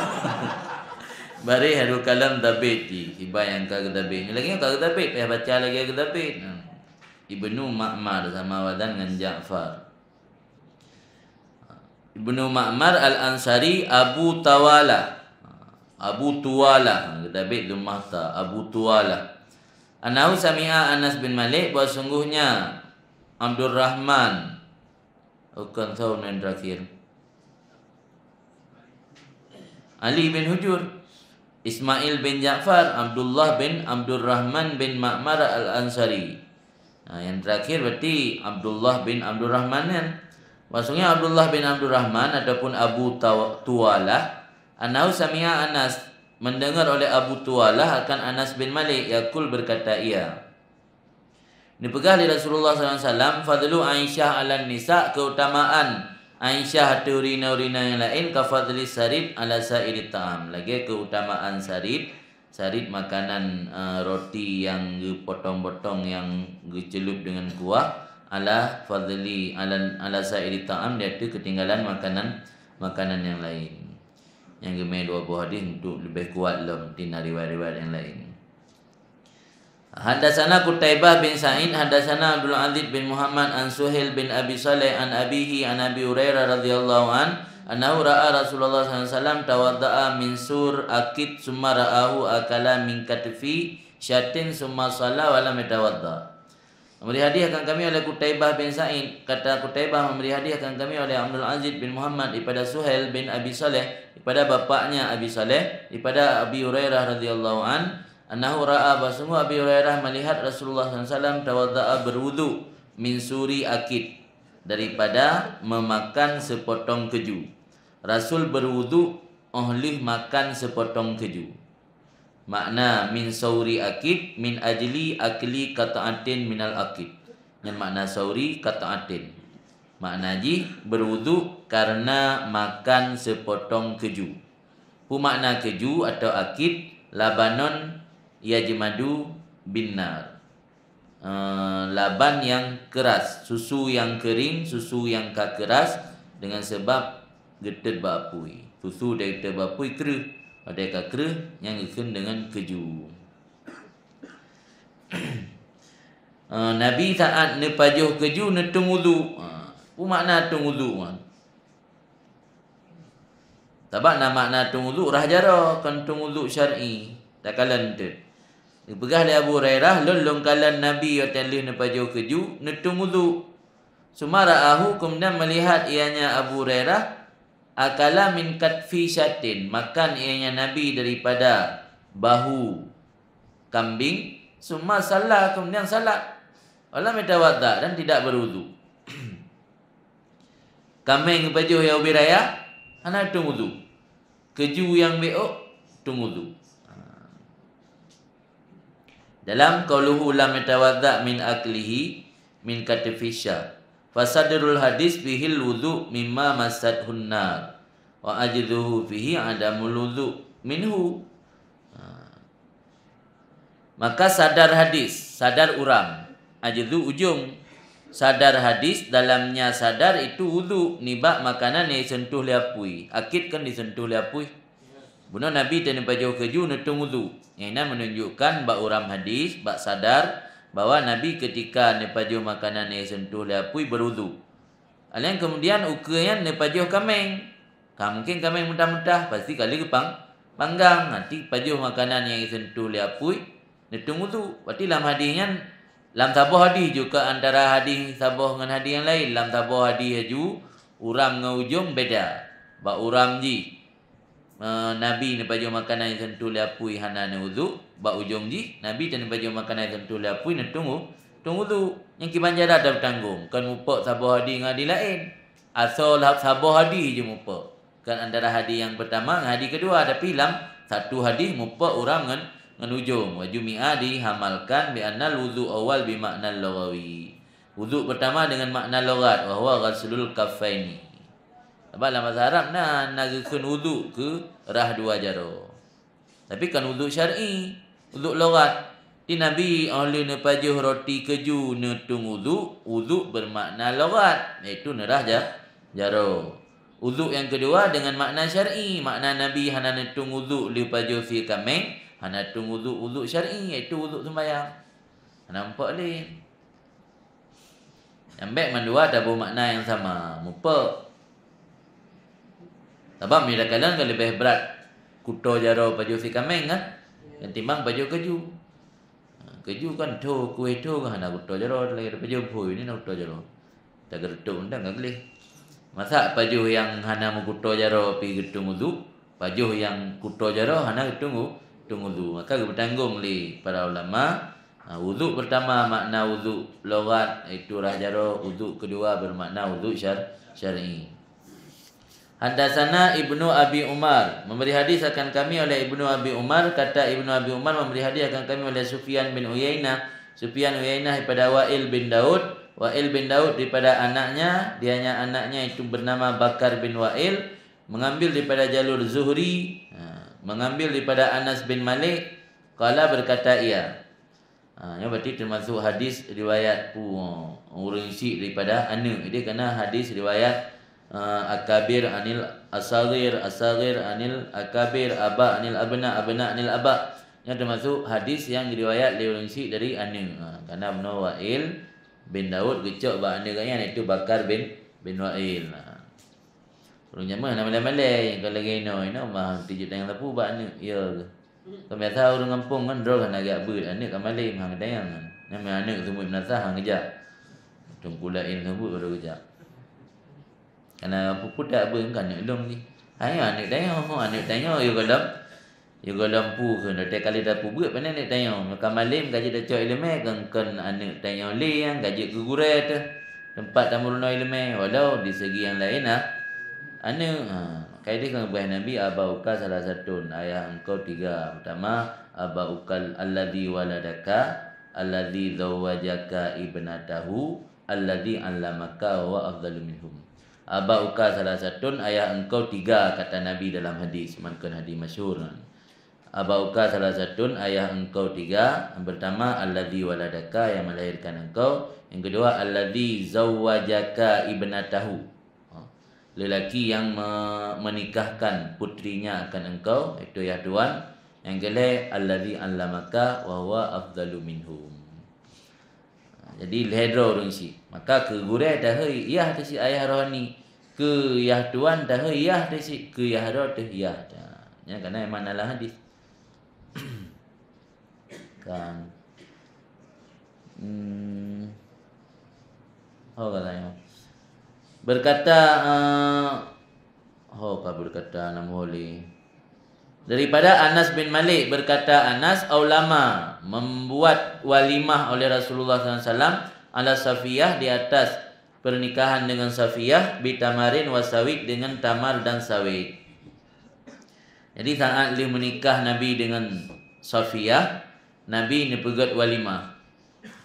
Baréh harôh kalon tabet jih, kiban nyang ka geutabet. Nyoe lagée ka geutabet, payah baca lagée geutabet. Nah. Ibnu Ma'mar sama wazan ngon Ja'far. Ibnu Ma'mar Al-Ansari Abu Tawala. Abu Tuwala, geutabet dhammah ta, Abu Tuwala. Annahu sami'a Anas bin Malik, bahwa sungguhnya Abdurrahman, bukan, saboh nyang terakhir. Ali bin Hujur, Ismail bin Ja'far, Abdullah bin Abdurrahman bin Ma'mar Al-Ansari. Nah, yang terakhir berarti Abdullah bin Abdurrahman kan? Maksudnya Abdullah bin Abdurrahman ataupun Abu Taw-, Tuwalah, annahu sami'a Anas, mendengar oleh Abu Tuwalah akan Anas bin Malik, yaqul, berkata ia, Neupeugah lé Rasulullah sallallahu alaihi wasallam, "Fadlu Aisyah 'alan nisa," keutamaan Aisyah ateueh ureueng inong-ureueng inong nyang laén, "ka fadli sarid 'ala sa'iri ta'am," lagèe keutamaan sarid, sarid makanan, eh, roti nyang geupotong-potong, nyang geuceulup deungon kuah, 'ala fadli, 'ala, 'ala sa'iri ta'am, di ateueh keutinggalan makanan, makanan nyang laén. Nyang geumé dua boh hadis untuk leubeh kuat lom, di na riwayat-riwayat nyang laén. Haddatsana Qutaibah bin Sa'id, haddatsana Abdul Aziz bin Muhammad an Suhail bin Abi Saleh an abihi an Abi Hurairah radhiyallahu an, annahu ra'a Rasulullah sallallahu alaihi wasallam tawadda'a min sur akid summa ra'ahu akala min katfi syatin summa shalla wa lam yatawadda. Memberi hadiah akan kami oleh Qutaibah bin Sa'id, kata Qutaibah memberi hadiah akan kami oleh Abdul Aziz bin Muhammad daripada Suhail bin Abi Saleh, daripada bapaknya Abi Saleh, daripada Abi Hurairah radhiyallahu an, annahu ra'a, bahwa sungguh Abi Hurairah melihat Rasulullah sallallahu alaihi wasallam tawadda'a, berwudu, min suri akid, daripada memakan sepotong keju. Rasul berwudu óh lheueh makan sepotong keju. Makna min sauri akid, min ajli akli qat'atin minal akid. Nyan makna sauri qat'atin. Makna jih berwudu karena makan sepotong keju. Peue makna keju atau akid? Labanon yajmadu binnar. Eh, laban nyang keras, susu nyang kering, susu nyang ka keras, dengan sebab geutot bak apui. Susu dari geutot bak apui kreueh, padahai ka kreueh, nyang geukheun deungon keju. Eh, Nabi saat neupajoh keju neutueng wudu. Ha, peue makna tueng wudu nyan? Sabab na makna tueng wudu rhah jaroe, kon tueng wudu syar'i. Takalon teuk. Geupeugah lé Abu Hurairah, "Lôn lôn kalon Nabi watée lheueh neupajoh keju, neutueng wudu." Summa ra'ahu, kemudian melihat ianya Abu Hurairah, akala min katfi syatin, makan ianya Nabi daripada bahu kambing, summa shalla, kemudian salat. Wa lam yatawadda, dan tidak berwudu. Kaméng geupajoh nyang ubé raya, hana tueng wudu. Keju nyang bék ôk, tueng wudu. Dalam qauluhu lam yatawadda min aklihi min katfi syah. Fasadrul hadis fihil wudu mimma massathun nar. Wa ajzuhu fihi adamul wudu minhu. Ha. Maka sadar hadis, sadar uram. Ajzu ujong. Sadar hadis, dalamnya sadar itu wudu nibak makanan nyang jisentuh lé apui. Akid kan jisentuh lé apui. Bunoe Nabi teuh neupajoh keju neutueng wudu. Nyang inan menunjukkan bak uram hadis, bak sadar, bahwa Nabi ketika neupajoh makanan nyang jisentuh lé apui berwudu. Aleng kemudian ukeue nyan neupajoh kaméng. Ka mungken kaméng meutah-meutah, pasti ka lheueh geupang-, panggang. Nanti pajoh makanan nyang jisentuh lé apui, neutueng wudu. Berarti lam hadis nyan, lam saboh hadis juga antara hadis saboh ngon hadis nyang laén. Lam saboh hadis aju, uram ngon ujong beda. Bak uram jih, eh, Nabi neupajoh makanan jisentuh lé apui hana neuwudu. Bak ujong jih, Nabi teuh neupajoh makanan jisentuh lé apui neutueng wu-, tueng wudu. Nyang kiban jaroe ata beutanggong, kon mupok saboh hadis ngon hadis laén. Asoe lhab saboh hadis jih mupok. Kon antara hadis nyang peutama ngon hadis keudua, tapi lam satu hadis mupok uram ngon, ngon ujong. Wa jumi'a, dihamalkan, bi annal wudu awal bi ma'na lughawi. Wudu pertama dengan makna logat, wa huwa ghaslul kaffaini. Sabab lam bahasa Arab na, na geukheun wudu keu rhah dua jaroe. Tapi kan wudu syar'i, wudu logat. Di Nabi óh lheueh neupajoh roti keju neutueng wudu, wudu bermakna logat, yaitu neurhah ja-, jaroe. Wudu nyang keudua dengan makna syar'i, makna Nabi hana neutueng wudu lheueh pajoh sie kaméng, hana tueng wudu, wudu syar'i, yaitu wudu seumbahyang. Hana mupok lé. Nyang bék mandua taboh makna nyang sama, mupok. Sabab meunyoe takalon ka leubeh brat kuto jaroe pajoh sie kaméng kan, ketimbang pajoh keju. Ha, keju kan tho, kueh tho kan hana kuto jaroe, lagèe pajoh phôi ni na kuto jaroe. Tageureutok mantong ka gleh. Masa pajoh nyang hana meukuto jaroe pih geutueng wudu, pajoh nyang kuto jaroe hana geutueng wu-, tueng wudu. Maka geupeutanggong lé para ulama, ha, wudu pertama makna wudu logat, yaitu rhah jaroe, wudu keudua bermakna wudu syar-, syar'i. Haddatsana Ibnu Abi Umar, memberi hadis akan kami oleh Ibnu Abi Umar, kata Ibnu Abi Umar memberi hadis akan kami oleh Sufyan bin Uyainah, Sufyan Uyainah daripada Wa'il bin Daud, Wa'il bin Daud daripada anaknya, dianya anaknya itu bernama Bakar bin Wa'il, mengambil daripada jalur Zuhri, ha, mengambil daripada Anas bin Malik, qala, berkata ia. Ha, nyoe berarti termasuk hadis riwayat pu-, ureuëng syiek daripada aneuk. Jadi kana hadis riwayat, ha, akabir anil asagir, asagir anil akabir, aba anil abna, abna anil aba. Nyoe termasuk hadis yang riwayat lé ureuëng syiek dari aneuk. Ha, kana bunoe Wa'il bin Daud geucok bak aneuk geuh nyan, iaitu Bakar bin, bin Wa'il. Ha. Ureuëng jameun hana malée-malée, nyang ka lagée inoe, inoe mah tijeuet tanyong sapeue bak aneuk, ya. Kan biasa ureuëng gampông kan droe hana geujak beuet, aneuk ka malem han geutanyong. Nyan meunan aneuk seumeubeuet meunasah han geujak. Teungku laén seumeubeuet baru geujak. Kana peue-peue tak beuet kan aneuk lôn jih. Hai aneuk tanyong, aneuk tanyong, ya gohlom. Ya gohlom peue kheun, watée ka lheueh tapeubeuet, pane aneuk tanyong. Ka malem ka jeuet tacok iéleumé, kon, kon aneuk tanyong lé nyang ka jeuet keu gurée teuh. Teumpat tameurunoe iéleumé, walau di segi nyang laén, ha, aneuk, ha, ka ideh ka geupeugah Nabi, "Aba'uka salasatun, ayah engkau tiga. Pertama, aba'ukal alladzi waladaka, alladzi zawwajaka ibnatahu, alladzi 'allamaka wa huwa afdalu minhum." "Aba'uka salasatun, ayah engkau tiga," kata Nabi dalam hadis, meunan kon hadis masyhur. "Aba'uka salasatun, ayah engkau tiga. Yang pertama, alladzi waladaka, yang melahirkan engkau. Yang kedua, alladzi zawwajaka ibnatahu, ha, lelaki yang me-, menikahkan putrinya akan engkau, itu ayah tuan. Yang keulhée, alladzi 'allamaka wa huwa afdalu minhum." Jadi lhée droe ureuëng syiek. Maka keu gurée tahôi yah teuh cit ayah rohani, keu yah tuan tahôi yah teuh cit, keu yah droe teuh yah. Nyan kana makna lam hadis. Kan. Hmm. Oh, katanya. Berkata, eh, Ho ka berkata nama oleh. Daripada Anas bin Malik, berkata Anas, "Aulama, membuat walimah oleh Rasulullah sallallahu alaihi wasallam ala Safiyah, di atas pernikahan dengan Safiyah, bitamarin wasawit, dengan tamar dan sawit." Jadi saat lheueh menikah Nabi dengan Safiyah, Nabi neupeugét walimah.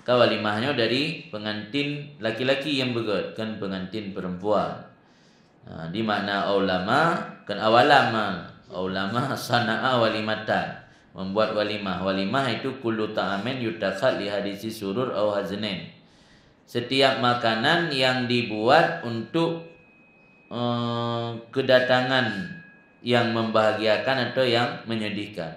Ka walimah nyoe dari pengantin laki-laki nyang beugét, kon pengantin perempuan. Ha, di makna aulama, kon awalama. Aulama sana'a walimatan, membuat walimah. Walimah itu kullu ta'amin yutakhad li hadisi surur au haznin. Setiap makanan yang dibuat untuk, eh, kedatangan yang membahagiakan atau yang menyedihkan.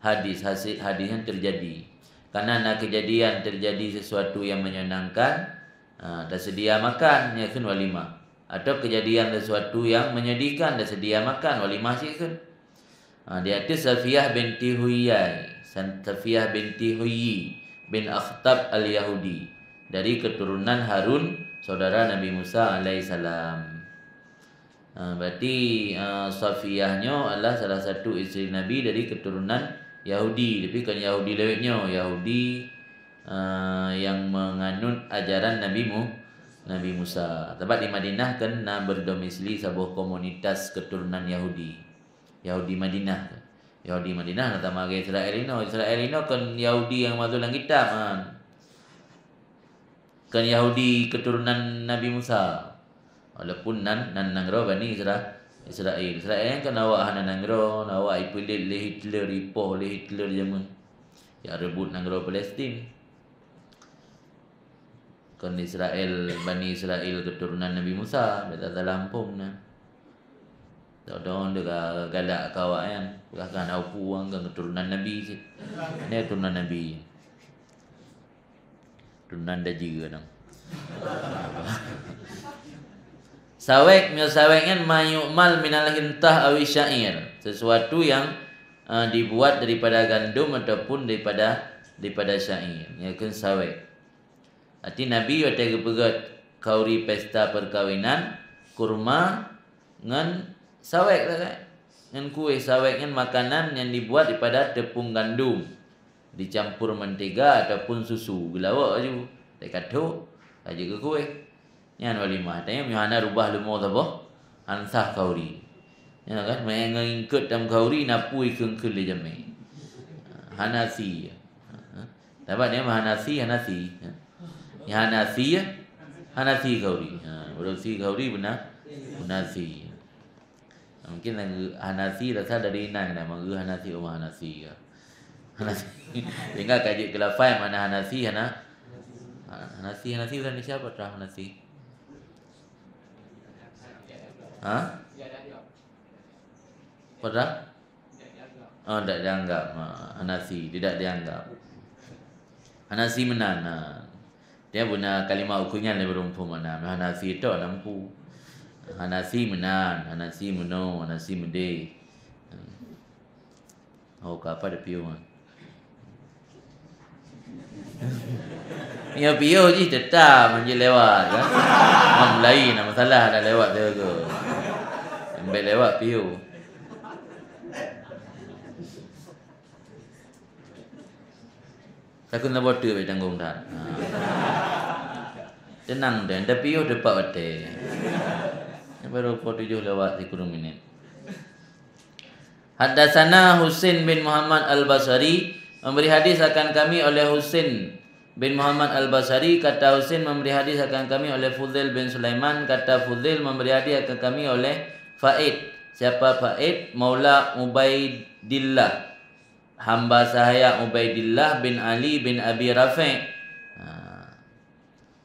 Hadis, hasil, hadis yang terjadi. Karena na kejadian terjadi sesuatu yang menyenangkan, ha, tersedia makan, nyan kheun walimah. Atau kejadian sesuatu yang menyedihkan, tersedia makan, walimah cit kheun. Ha, di ateueh Safiyah binti Huyai, San-, Safiyah binti Huyyi bin Akhtab Al-Yahudi, dari keturunan Harun, saudara Nabi Musa alaihissalam. Ha, berarti, ha, Safiyah nyoe adalah salah satu isteri Nabi dari keturunan Yahudi, tapi kon Yahudi lewat nyoe, Yahudi, ha, yang menganut ajaran Nabi Mu-, Nabi Musa. Sebab di Madinah kan na berdomisili saboh komunitas keturunan Yahudi. Yahudi Madinah. Yahudi Madinah na sama lagée Israel inoe. Israel inoe kon Yahudi nyang masuk dalam kitab, ha. Kon Yahudi keturunan Nabi Musa. Walaupun nan, nan nanggroe Bani Isra-, Israel. Israel nyan kan awak hana nanggroe, awak ipeulet lé Hitler, ipoh lé Hitler jameun. Jak rebut nanggroe Palestin. Kon Israel, Bani Israel keturunan Nabi Musa, beta salah muphom na. Tadong deuh galak keu awak nyan. Bahkan au puang kan keturunan Nabi cit. Ini keturunan Nabi. Keturunan dajeue nang. Sawek, nyoe sawek nyan ma yu'mal minal hintah awi syair. Sesuatu yang, eh, dibuat daripada gandum ataupun daripada, daripada syair. Nyan kheun sawek. Arti Nabi watée geupeugét khauri pesta perkawinan, kurma ngon sawek sagai. Ngon kueh sawek ngon makanan yang dibuat daripada tepung gandum, dicampur mentega ataupun susu, geulawok laju, teukathok, laju geukueh. Nyan walimah. Tanyoe meunyoe hana rubah leumo saboh, ansah khauri. Ya kan? Meunyoe ngon ingkot tam khauri, na pui kheun-kheun lé jamé. Hana si. Sahabat nyan Hanasi, Hanasi. Nyang Hanasi, Hanasi Khauri. Ha, ureueng si Khauri beuna, Hanasi. Mungkin Hanasi rasa dari inan dah, mangeu Hanasi, oh, Hanasi ka. Hanasi. Sehingga ka jeuet keu lafai makna Hanasi, hana, Hanasi, Hanasi ureueng Indonesia apa terang Hanasi? Ha? Apa terang? Oh, tidak dianggap. Ha, Hanasi, tidak dianggap. Hanasi meunan. Ha. Dia guna kalimat ukur nyan lé beurumpu makna. Hanasi tu nampu. Hanasi meunan, Hanasi meuno, Hanasi meudeh. Oh, ka apa ada piu, ha? Ya, piôh jih teutap hanjeuet lewat, kan? Mam lain na masalah dah lewat tu ke. Sampai lewat piôh. Takut na bote baik tanggung that. Ha. Tenang deh, dah piôh tepat watèe. Baru pukul tujuh lewat sikureueng minit. Haddatsana Husain bin Muhammad Al-Basri, memberi hadis akan kami oleh Husain bin Muhammad Al-Basri, kata Husain memberi hadis akan kami oleh Fudail bin Sulaiman, kata Fudail memberi hadis akan kami oleh Faid. Siapa Faid? Maula Ubaidillah, hamba sahaya Ubaidillah bin Ali bin Abi Rafi'. Ha.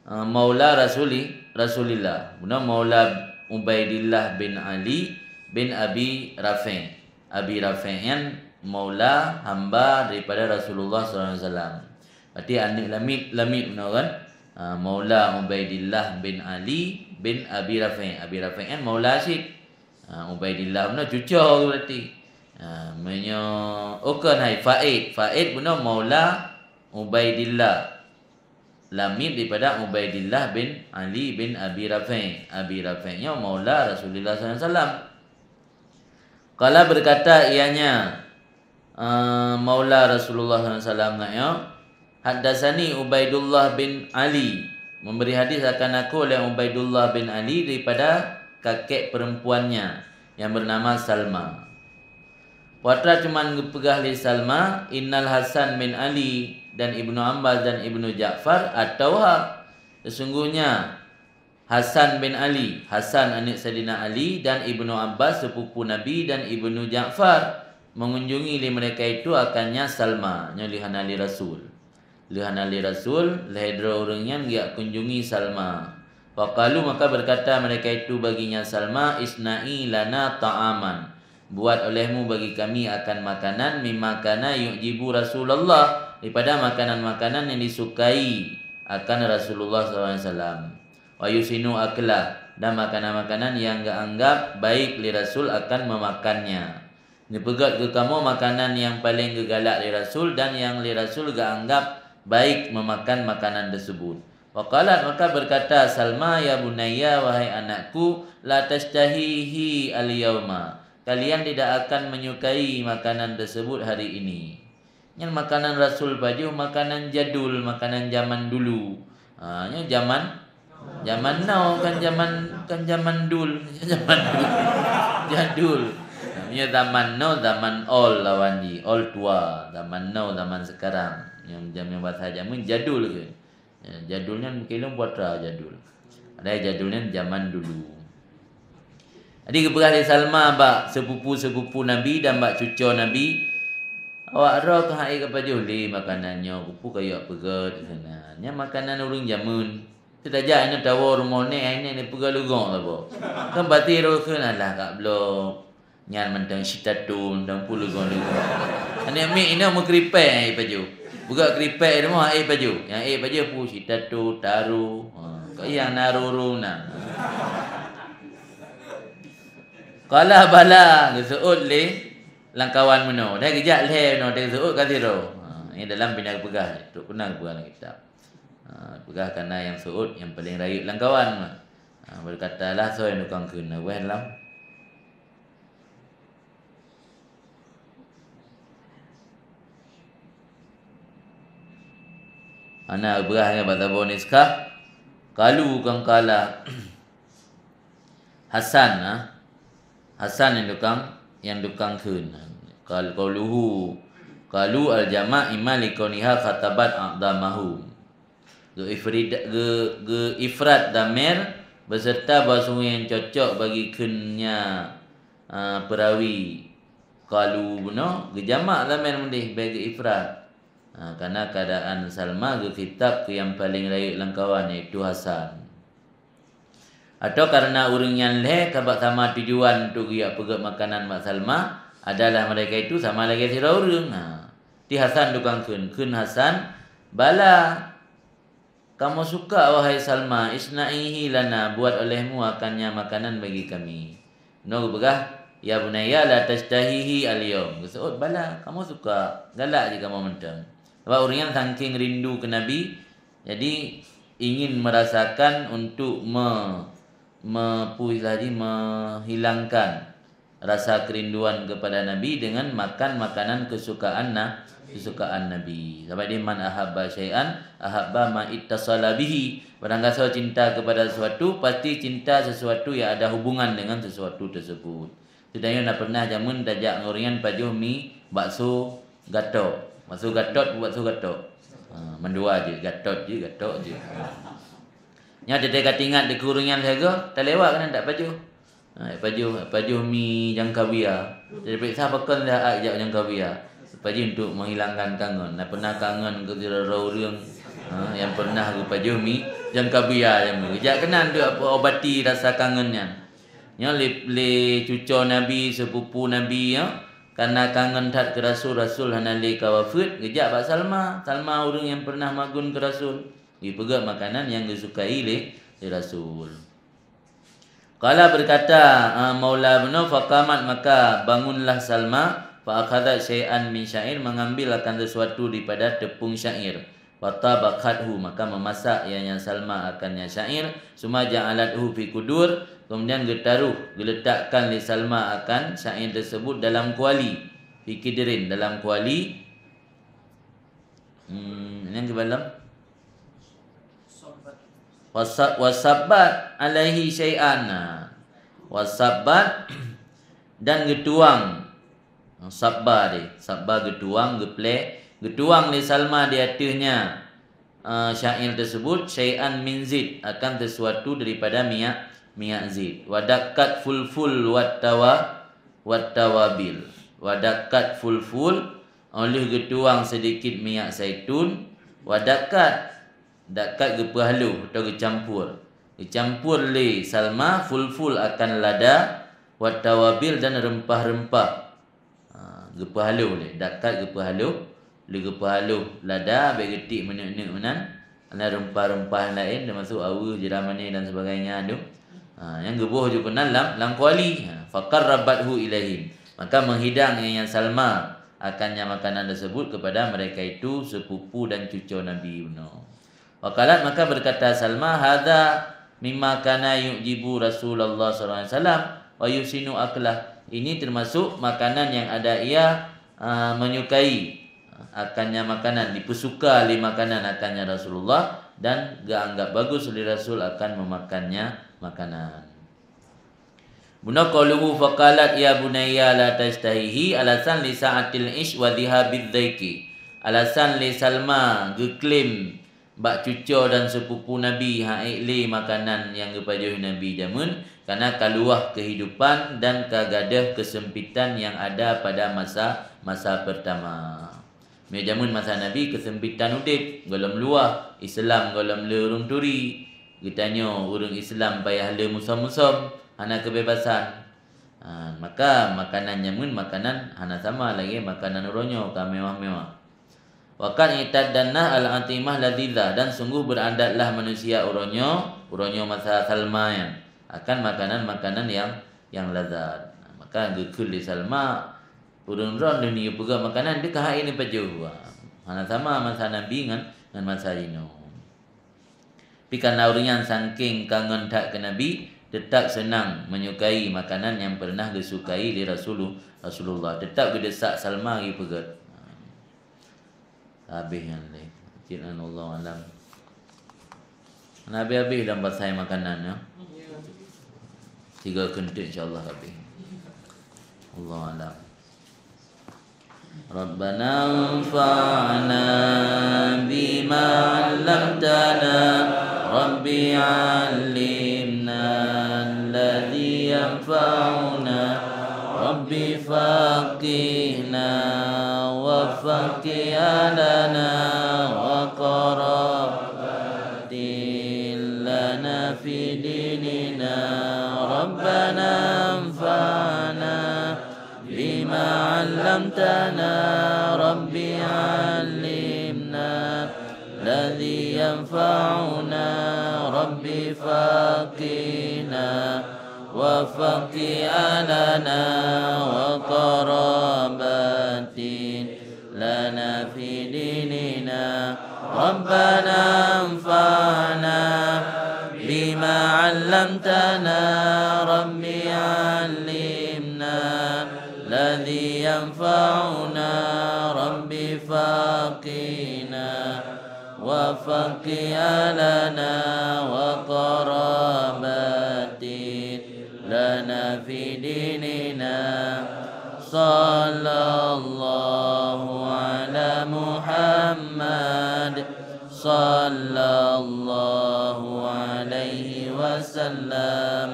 Eh, maula Rasuli-, Rasulillah. Bunoe maula Ubaidillah bin Ali bin Abi Rafi'. Abi Rafi' nyan maula, hamba daripada Rasulullah sallallahu alaihi wasallam. Berarti aneuk lamiet, lamiet bunoe kan? Ah, maula Ubaidillah bin Ali bin Abi Rafi'. Abi Rafi' nyan maula cit. Ah, Ubaidillah bunoe cuco berarti. Ah, meunyoe, oh, kon hai, Faid. Faid bunoe maula Ubaidillah. Lamiet daripada Ubaidillah bin Ali bin Abi Rafi'. Abi Rafi' nyoe maula Rasulullah sallallahu alaihi wasallam. Qala, berkata ianya, eh, maula Rasulullah sallallahu alaihi wasallam nyoe, haddatsani Ubaidullah bin Ali, memberi hadis akan aku oleh Ubaidullah bin Ali daripada kakek perempuannya yang bernama Salma. Peue teuma geupeugah lé Salma, "Innal Hasan bin Ali dan Ibnu Abbas dan Ibnu Ja'far atauha." Sesungguhnya Hasan bin Ali, Hasan aneuk Saidina Ali, dan Ibnu Abbas, sepupu Nabi, dan Ibnu Ja'far mengunjungi lé mereka itu akannya Salma, nyoe lé hana lé Rasul. Lheueh hana lé Rasul, lhée droe ureuëng nyan geujak kunjungi Salma. Faqalu, maka berkata mereka itu baginya Salma, "Isna'i lana ta'aman." Buat olehmu bagi kami akan makanan, "mimma kana yu'jibu Rasulullah", daripada makanan-makanan yang disukai akan Rasulullah sallallahu alaihi wasallam. "Wa yusinu aklah", dan makanan-makanan yang geuanggap baik lé Rasul akan memakannya. Neupeugét keu kamoe makanan nyang paleng geugalak lé Rasul dan nyang lé Rasul geuanggap baik meumakan makanan teusebut. Faqalat, maka berkata Salma, "Ya bunayya, wahai anakku, la tashtahihi al-yauma. Kalian tidak akan menyukai makanan tersebut hari ini." Nyan makanan Rasul pajoh, makanan jadul, makanan zaman dulu. Ha, nyoe zaman, zaman now, kan zaman, kan zaman dul, zaman dul. Jadul. Nah, nyoe zaman now, zaman old lawan jih, old tua. Zaman now, zaman sekarang. Nyang zaman bahasa jameun jadul ke. Ya, jadul nyan mungkin lom putra jadul. Ada jadul nyan zaman dulu. Jadi geupeugah lé Salma bak sepupu-sepupu Nabi dan bak cuco Nabi, "Awak droe ka hai ka pajoh lé makanan nyoe, keupeue ka yue peugét di sana. Nyan makanan ureuëng jameun. Teutajak inoe tawoe rumoh nèk, hai nèk neupeugah leugok saboh. Kan pati roh kheun alah kak bloe." Nyan mantong sitatu, mantong puluh gong-gong. Aneuk miet inoe meukeuripèe hai pajoh. Buka keuripèe di rumoh hai pajoh. Nyang hai pajoh pu sitatu, taru. Ha, kok nyang na ruru na. Qala bala, geuseuôt lé lamkawan meunoe. Dah geujak lhèe meunoe, dah geuseuôt ka sidroe. Ha, nyan dalam pih na geupeugah, trok peuna geupeugah lam kitab. Ha, peugah kana nyang seuôt nyang paleng rayeuk lamkawan. Ha, berkatalah soe nyang tukang kheun, na wéh lam. Ana beurah nyan bak saboh niskah. Kalu kang kala. Hasan, ha? Hasan nyang tukang, nyang tukang kheun. Qal-, qauluhu, Qalu al-jama' imma likauniha khatabat a'dhamahum. Geu-ifrid-, geu-, geu-ifrad dhamir beserta bahasa nyang cocok bagi kheun nya, a, peurawi. Qalu bunoe geujamak dhamir meudeh bèk geu-ifrad. Ha, karena keadaan Salma geukhitab keu nyang paleng rayeuk lam kawan, yaitu Hasan. Atau karena ureuëng nyan lhèe ka bak Salma tujuan untuk geujak peugöt makanan bak Salma, adalah mereka itu sama lagèe sidroe ureuëng. Ha. Ti Hasan tukang kheun, kheun Hasan, "Bala, kamoe suka, wahai Salma, isna'ihi lana, buat olehmu akan nyan makanan bagi kami." Nyoe geupeugah, "Ya bunayya la tashtahihi al-yaum." Geuseuôt, "Bala, kamoe suka, galak jih kamoe mantong." Sabab ureuëng nyan saking rindu keu Nabi, jadi ingin merasakan untuk me-, me-, peue istilah jih, menghilangkan rasa kerinduan kepada Nabi dengan makan makanan kesukaan na-, kesukaan Nabi. Sabab di, "Man ahabba syai'an ahabba ma ittasala bihi." Barang gasoe cinta kepada sesuatu, pasti cinta sesuatu yang ada hubungan dengan sesuatu tersebut. Sudah nyoe na pernah jameun tajak ngon ureuëng nyan pajoh mi bakso gatok. Bakso gatot, bakso gatok. Ha, mandua jih, gatot jih, gatok jih. Nyan teuka ingat di ureuëng nyan lhèe goe, talewat keunan dak pajoh. Ha, pajoh, pajoh mi jangkabia. Jadi periksa pakon dah ai jak jangkabia. Pajoh untuk menghilangkan kangen. Na pernah kangen keu sidroe ureuëng, ha, nyang pernah geupajoh mi jangkabia nyang geujak keunan untuk obati rasa kangen nyan. Nyoe lé, lé cuco Nabi, sepupu Nabi, ya, karena kangen that keu Rasul, Rasul hana lé ka wafeuet, geujak bak Salma. Salma ureuëng nyang pernah magun keu Rasul. Geupeugöt makanan nyang geusukai lé, lé Rasul. Qala, berkata, ah, Maula bunoe, "Faqamat," maka bangunlah Salma, "fa akhadhat syai'an min sya'ir," mengambil akan sesuatu daripada tepung syair. "Fatabakhathu," maka memasak ianya Salma akan nyan syair, "summa ja'alathu fi qudur," kemudian geutaruh, geuletakkan lé Salma akan syair tersebut dalam kuali, fi qidrin, dalam kuali. Hmm, nyang keubalom? Wasa-, wasabbat alaihi syai'an. Nah, wasabbat, dan geutuang. Sabba deh, sabba geutuang, geuplè, geutuang lé Salma di ateueh nyan, eh, syair tersebut, syai'an min zait, akan sesuatu daripada minyak, minyak zait. Wadakkat fulful wattawa-, wattawabil. Wadakkat fulful, oh lheueh geutuang sedikit minyak zaitun, wadakkat, dakkat geupeuhaloh atau geucampur. Geucampur lé Salma fulful akan lada, wattawabil, dan rempah-rempah. Ha, geupeuhaloh lé, dakkat geupeuhaloh, lé geupeuhaloh lada, bèk geutik meuneuk-neuk meunan, na rempah-rempah laén, teumasok aweue, jeuramané dan sebagainya tu. Ha, nyang geuboh jih keunan lam, lam kuali. Ha, faqarrabathu ilaihim. Maka menghidang ianya Salma akan nyan makanan tersebut kepada mereka itu, sepupu dan cuco Nabi bunoe. Waqalat, maka berkata Salma, "Hadza mimma kana yu'jibu Rasulullah sallallahu alaihi wasallam wa yuhsinu aklah." Ini termasuk makanan yang ada ia, ah, menyukai akan nyan makanan, dipeusuka lé makanan akan nyan Rasulullah, dan geuanggap bagus lé Rasul akan memakannya makanan. Bunoe qauluhu faqalat ya bunayya la tashtahihi, alasan li sa'atil ish wa dhihabiz zaiki. Alasan lé Salma geuklaim bak cuco dan sepupu Nabi han ék lé makanan nyang geupajoh Nabi jameun, karena ka luwah kehidupan dan ka gadôh kesempitan yang ada pada masa, masa pertama. Meunyoe jameun masa Nabi, kesempitan udeb, gohlom luwah, Islam gohlom le ureuëng turi. Geutanyoe ureuëng Islam payah le musom-musom, hana kebebasan. Ha, maka makanan jameun makanan hana sama lagée makanan uroe nyoe ka mewah-mewah. Wa qad i'taddan nas al-atimah ladzizah, dan sungguh beradatlah manusia uroe nyoe, uroe nyoe masa Salma nyan, akan makanan-makanan yang, yang lazat. Maka geukheun lé Salma, ureuëng droe lheueh nyoe peugah makanan, dia ka hai ni pajoh. Hana sama masa Nabi ngon, ngon masa jinoe. Tapi karena ureuëng nyan saking kangen that keu Nabi, tetap senang menyukai makanan yang pernah geusukai lé Rasulu-, Rasulullah. Tetap geudesak Salma geupeugét. Habéh nyan lé. Cit nyan, wallahu alam. Hana habéh-habéh lam pasai makanan, ya. Tiga keuntut, insya Allah, habéh. Wallahu alam. ربنا انفعنا بما علمتنا. رب علمنا الذي ينفعنا. رب فقهنا وفقه أهلنا وقرابات لنا في ديننا. ربنا انفعنا بما علمتنا. رب علمنا الذي ينفعنا. رب فقهنا وفقه أهلنا وقرابات لنا في ديننا. ربنا انفعنا بما علمتنا. رب علمنا الذي ينفعنا. رب فقهنا وفقه أهلنا وقرابات لنا في ديننا. صلى الله على محمد. صلى الله عليه وسلم.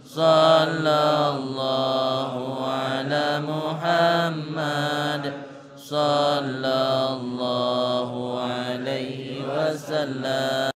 صلى الله على محمد. صلى الله عليه وسلم.